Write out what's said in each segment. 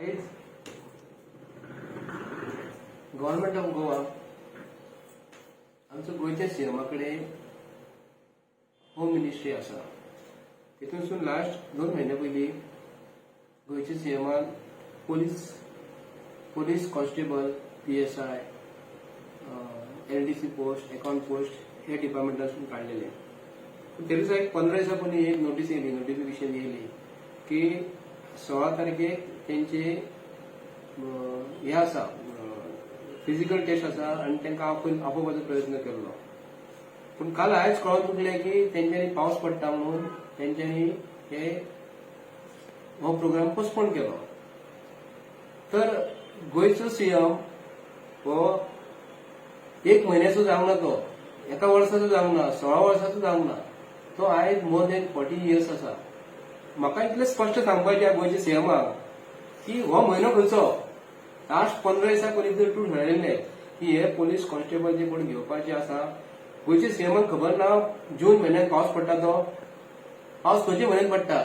आयज government of Goa, आमचो गोंयच्या सीएमा कडेन होम मिनिस्ट्री आसा. तितूनसून लास्ट 2 म्हयन्या पयलीं गोंयच्या सीएमान police constable, PSI, LDC post, account post हे डिपार्टमेंटासून काडलेले. पूण ते दिसा एक 15 दिसां पयलीं एक नोटीस येयली, नोटिफिकेशन येयली की 16 तारखेक तेंचे हे आसा, फिजिकल टेस्ट आसा आनी तांकां आपोवपाचो प्रयत्न केल्लो. पूण काल आयज कळोन चुकलें की तेंच्यांनी पावस पडटा म्हणून तेंच्यांनी हो प्रोग्राम पोस्टपोन केलो. तर गोंयचो सीएम हो एक म्हयन्याचो जावंक ना, तो एका वर्साचो जावंक ना, 16 वर्साचो जावंक ना, तो आयज मोर दॅन 40 इयर्स आसा. म्हाका इतलें स्पश्ट सांगपाचें गोंयच्या सीएमाक की हो म्हयनो खंयचो? लास्ट 15 दिसां पयलीं जर तूं ठरयल्लें की हे पोलीस कॉन्स्टेबल जे कोण घेवपाचे आसा, गोंयच्या सीएमाक खबर ना जून म्हयन्यात पावस पडटा तो? पावस खंयच्या म्हयन्यात पडटा?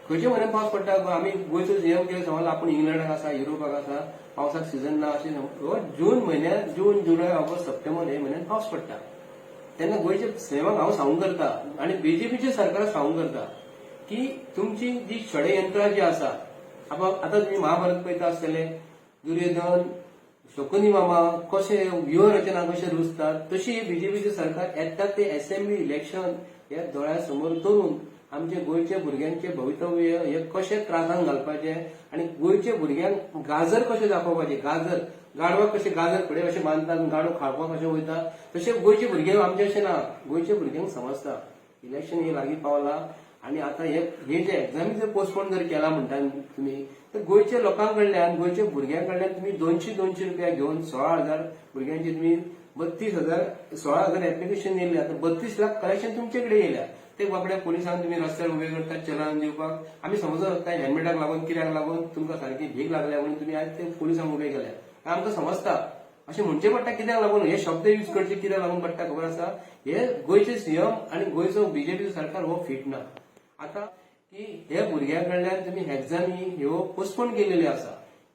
खंयच्या म्हयन्यात पावस पडटा? आमी गोंयचो सीएम कितें समजला, आपूण इंग्लंडाक आसा, युरोपाक आसा, पावसाक सिजन ना अशें? हो जून म्हयन्यात, जून, जुलय, ऑगस्ट, सप्टेंबर हे म्हयन्यात पावस पडटा. तेन्ना गोंयच्या सीएमाक हांव सांगूंक करता आनी बीजेपीच्या सरकाराक सांगूंक करता की तुमची जी षडयंत्रां जी आसा, आतां तुमी महाभारत पळयता आसतले, दुर्योधन, शकुनी मामा कशे व्यूहरचना कशे रुजतात, तशी बीजेपीचे सरकार येतात ते असेंब्ली इलेक्शन हे दोळ्या समोर दवरून आमचे गोंयच्या भुरग्यांचे भवितव्य हे कशे त्रासान घालपाचे आनी गोंयच्या भुरग्यांक गाजर कशें दाखोवपाचे. गाजर, गाडवाक कशें गाजर फुडें कशें बांदतात, गाडो खावपाक कशें वयता, तशें गोंयचे भुरगे आमचे अशें ना. गोंयच्या भुरग्यांक समजता इलेक्शन हे लागीं पावला आनी आतां हे हे जे एग्जामी जर पोस्टपोन जर केला म्हणटा तुमी, तर गोंयच्या लोकां कडल्यान, गोंयच्या भुरग्यां कडल्यान तुमी 200 200 रुपया घेवन 16,000 भुरग्यांची तुमी 32,000, 16,000 एप्लिकेशन येयले, आतां 32 लाख कलेक्शन तुमचे कडेन येयल्या. ते बाबड्या पोलिसांक तुमी रस्त्यार उबे करतात चलान दिवपाक. आमी समजत काय हेल्मेटाक लागून, कित्याक लागून तुमकां सारकी भीक लागल्या म्हणून तुमी आयज ते पोलिसांक उबे केल्या. आमकां समजता अशें म्हणचें पडटा. कित्याक लागून हे शब्द यूज करचे, कित्याक लागून पडटा खबर आसा? हे गोंयचे सीएम आनी गोंयचो बीजेपी सरकार हो फिट ना. आतां की हे भुरग्यां कडल्यान तुमी एग्जामी ह्यो पोस्टपोन केलेल्यो आसा.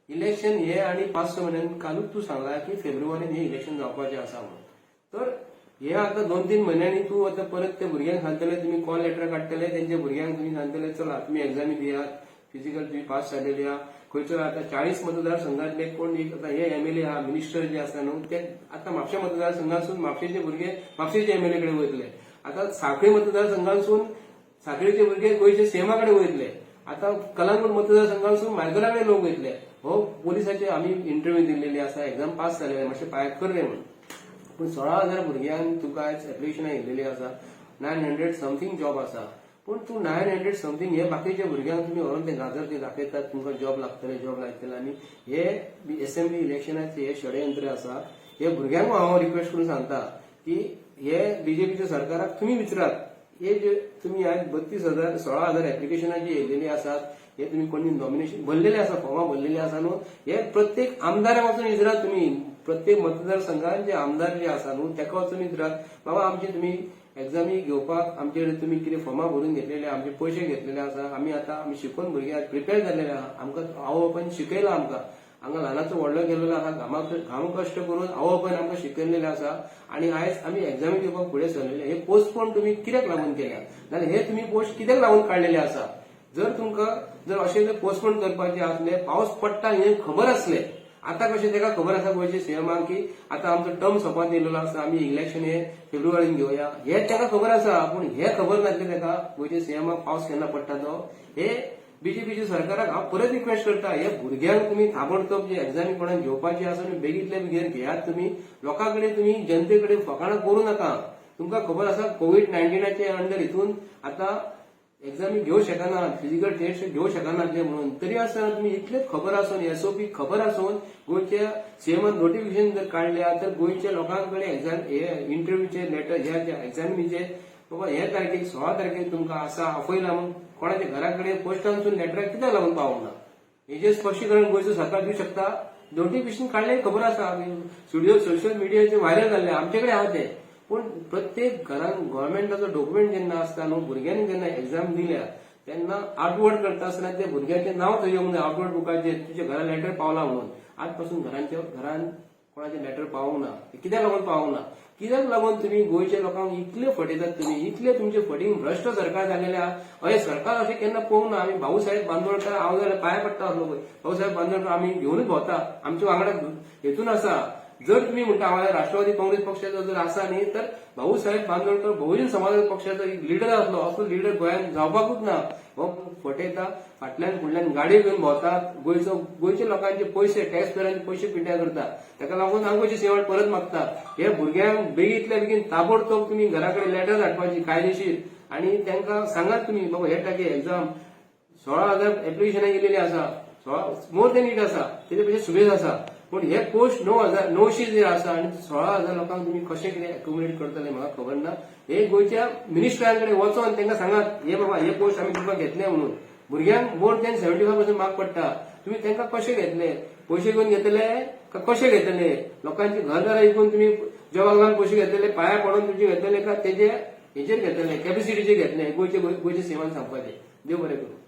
इलेक्शन हे आनी 5-6 म्हयन्यान, कालूच तूं सांगला की फेब्रुवारीन हे इलेक्शन जावपाचें आसा म्हणून. तर हे आतां 2-3 म्हयन्यांनी तूं आतां परत त्या भुरग्यांक सांगतले, तुमी कॉल लेटर काडटले, तेंच्या भुरग्यांक तुमी सांगतले, चला तुमी एग्जामी दियात, फिजिकल तुमी पास जालेले आहा. खंयचो आतां 40 मतदारसंघातले कोण एक आतां हे एमएलए आहा, मिनिस्टर जे आसा न्हू, ते आतां म्हापशा मतदारसंघातसून म्हापशेचे भुरगे म्हापशेचे एमएलए कडेन वयतले. आतां साखळी मतदारसंघातसून साखळीचे भुरगे गोंयच्या सीएमा कडेन वयतले. आतां कलंगूट मतदारसंघातसून मायगरा कडेन लोक वयतले. हो पोलिसाचे आमी इंटरव्यू दिल्लेली आसा, एक्झाम पास जालेले, मातशें पायाक कर रे म्हणून. पूण 16,000 भुरग्यांक तुका आयज एप्लिकेशनां येयलेली आसा, 900 समथींग जॉब आसा. पूण तूं 900 समथींग हे बाकीच्या भुरग्यांक तुमी व्हरून ते गाजर ते दाखयतात, तुमकां जॉब लागतले, जॉब लागतले. आनी हे असेंब्ली इलेक्शनाचे हे षडयंत्र आसा. हे भुरग्यांक हांव रिक्वेस्ट करून सांगता की हे बीजेपीच्या सरकाराक तुमी विचारात, हे जे तुमी आयज 32,000, 16,000 एप्लिकेशनां जी येयलेली आसात, हे तुमी कोणी नॉमिनेशन भरलेले आसा, फॉर्मां भरलेली आसा न्हू, हे प्रत्येक आमदाराक वचून विचारात तुमी. प्रत्येक मतदारसंघात जे आमदार जे आसा न्हू, ताका वचून विचारात, बाबा आमचे तुमी एग्जामी घेवपाक आमचे कडेन तुमी कितें फॉर्मां भरून घेतलेले, आमचे पयशे घेतलेले आसा. आमी आतां आमी शिकून भुरगे प्रिपेर जाल्लेले आहा. आमकां आवय बापायन शिकयलां, आमकां हांगा ल्हानाचो व्हडलो केलेलो आहा, घामाक घाम कश्ट करून आवय बापायन आमकां शिकयलेलें आसा आनी आयज आमी एग्जामी दिवपाक फुडें सरलेले. हे पोस्टपोन तुमी कित्याक लागून केल्या? नाल्यार हे तुमी पोस्ट कित्याक लागून काडलेले आसा? जर तुमकां जर अशें जर पोस्टपोन करपाचें आसलें, पावस पडटा हें खबर आसलें, आतां कशें ताका खबर आसा गोंयच्या सीएमाक की आतां आमचो टर्म सोंपात येयलेलो आसा, आमी इलेक्शन हे फेब्रुवारीन घेवया, हे ताका खबर आसा. पूण हे खबर नासलें ताका गोंयच्या सीएमाक पावस केन्ना पडटा तो. हे बीजेपीच्या सरकाराक हांव परत रिक्वेस्ट करता, हे भुरग्यांक तुमी ताबडतोब जे एग्जामी कोणाक घेवपाची आसा, तुमी बेगीतले बेगीन घेयात. तुमी लोकां कडेन, तुमी जनते कडेन फकाणां करूं नाका. तुमकां खबर आसा कोवीड 19चे अंडर हितून आतां एग्जामी घेवं शकना, फिजिकल टेस्ट घेवं शकना ते म्हणून. तरी आसतना तुमी इतलेच खबर आसून, एसओपी खबर आसून गोंयच्या सीएमान नोटिफिकेशन जर काडल्या, तर गोंयच्या लोकां कडेन एग्जाम हे इंटरव्यूचे लेटर, ह्या एग्जामीचे बाबा हे तारखेक, 16 तारखेक तुमकां आसा, आपयला म्हूण कोणाच्या घरा कडेन पोस्टांसून लेटरां कित्याक लागून पावूंक ना, हेजेर स्पश्टीकरण गोंयचो सरकार दिवं शकता? नोटिफिकेशन काडलें खबर आसा, स्टुडिओ सोशल मिडियाचेर व्हायरल जाल्ले, आमचे कडेन आहा ते. पूण प्रत्येक घरान गव्हर्मेंटाचो डॉक्युमेंट जेन्ना आसता न्हू, भुरग्यांनी जेन्ना एग्जाम दिल्या तेन्ना आउटवर्ड करता आसतना त्या भुरग्याचें नांव थंय येवंक जाय आउटवर्ड बुकाचेर, तुज्या घरा लेटर पावला म्हणून. आज पासून घरांचे घरान कोणाचें लेटर पावोंक ना. कित्याक लागून पावोंक ना? कित्याक लागून तुमी गोंयच्या लोकांक इतले फटयतात तुमी? इतले तुमचे फटींग भ्रश्ट सरकार जालेले आहा. अशें सरकार अशें केन्ना पळोवंक ना आमी. भाऊसाहेब बांदोडकर, हांव जाल्यार पांया पडटा आसलो पळय. भाऊसाहेब बांदोडकर आमी घेवनूच भोंवता, आमच्या वांगडा हेतून आसा. जर तुमी म्हणटा हांव राष्ट्रवादी काँग्रेस पक्षाचो जर आसा न्ही, तर भाऊसाहेब बांदोडकर बहुजन समाज पक्षाचो एक लिडर आसलो. असलो लिडर गोंयांत जावपाकूच ना. हो फटयता, फाटल्यान फुडल्यान गाडयो घेवन भोंवता, गोंयचो गोंयच्या लोकांचे पयशे, टॅक्स पेयरांचे पयशे पिड्ड्यार करता. ताका लागून हांव गोंयची सेवा परत मागता, हे भुरग्यांक बेगींतल्या बेगीन ताबडतोब तुमी घरा कडेन लेटर धाडपाची कायदेशीर आनी तांकां सांगात तुमी, बाबा हे टाके एग्जाम 16,000 एप्लिकेशनां गेलेली आसा, 16 मोर दॅन it आसा, तेजे पेक्षा सुबेज आसा. पूण हे पोस्ट 9900 जे आसा आनी 16,000 लोकांक तुमी कशें कितें एकोमोडेट करतले म्हाका खबर ना. हे गोंयच्या मिनिस्टरां कडेन वचोन तांकां सांगात, हे बाबा, हे पोस्ट आमी तुमकां घेतले म्हणून. भुरग्यांक more than 75% mark पडटा, तुमी तांकां कशें घेतले? पयशे घेवन घेतले काय कशे घेतले? लोकांची घरदारां विकून तुमी जॉबाक लागून पयशे घेतले, पांया पडून तुमचे घेतले, काय तेजे हेचेर घेतले, कॅपॅसिटीचेर घेतले? गोंयचे गोंयचे सेवान सांगपाचे. देव बरें करूं.